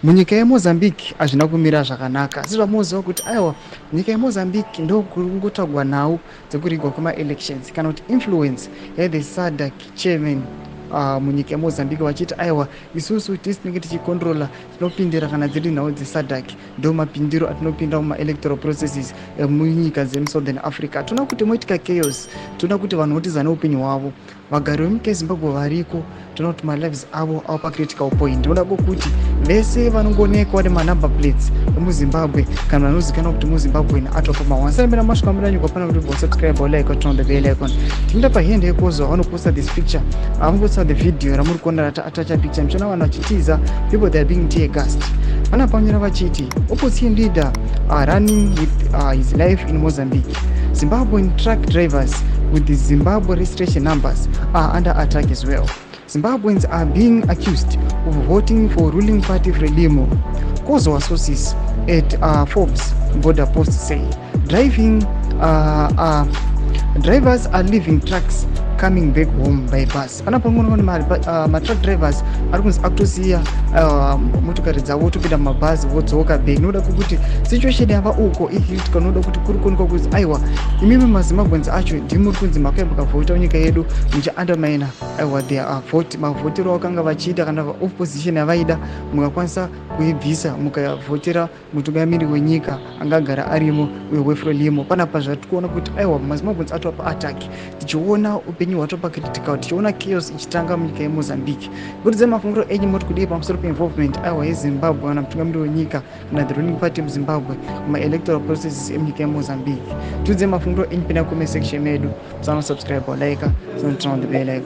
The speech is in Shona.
Munyika yeMozambique hazvina kumira zvakanaka, sezvamunoziva kuti aiwa, nyika yeMozambique ndokungotsvagwa nhau dzekurigwa kwemaelections kana kuti influence yethe SADC chairman munyika yeMozambique, vachiti aiwa, isusu tisi tinenge tichicontrola, tinopindira kana dziri nhau dzeSADC, ndo mapindiro atinopinda mumaelectoral processes emunyika dzemuSouthern Africa. Toona kuti moitika chaos, toona kuti vanhu votiza neupenyu hwavo. Vagari vemunyika yeZimbabwe variko, toona kuti malives avo ava pacritical point. Ndinoda kwokuti vese vanongoonekwa nemanumber plates emuZimbabwe kana vanozikanwa kuti muZimbabwen atopa mawansanambira masvika mudanyugwa pana kuti subscribe, like, turn on the bell icon. Tinoenda pahende yekozwa vanoposta this picture, vanoposta the video ramuri kuona ratacha picture, muchiona vanhu vachitiza, people, they are being tear gassed. Vana panyora vachiti opposition leader are running with his life in Mozambique. Zimbabwean truck drivers with the Zimbabwe registration numbers are under attack as well. Zimbabweans are being accused of voting for ruling party Frelimo. Kozwa sources at Forbes border post say drivers are leaving trucks, coming back home by bus. Panapa panoona matruck drivers ari kunzi akutosiya motokari dzavo, topinda mumabhazi, vodzoka back, nokuda kwekuti situation yava uko icritical, nokuda kuti kuri kuonekwa kuti aiwa, imimi maZimbabweans acho ndimi muri kunzi makauya mukavhota munyika yedu muchiundermina aiwa their vote, mavhotero vakanga vachiita kana opposition yavaida, mukakwanisa kuibvisa, mukavhotera mutungamiri wenyika angagara arimo uyo weFrelimo. Panapa zvatiri kuona kuti aiwa, maZimbabweans atova paattack, tichiona upenyu hwatova pacritical, tichiona chaos ichitanga munyika yeMozambique. Buridzai mafungiro enyu, moti kudii pamusoro peinvolvement aiwa yeZimbabwe kana mutungamiri wenyika kana the ruling party muZimbabwe mumaelectoral processes emunyika yeMozambique? Tiudzai mafungiro enyu, pinda comment section medu, musana subscribe, like, turn on the bell icon.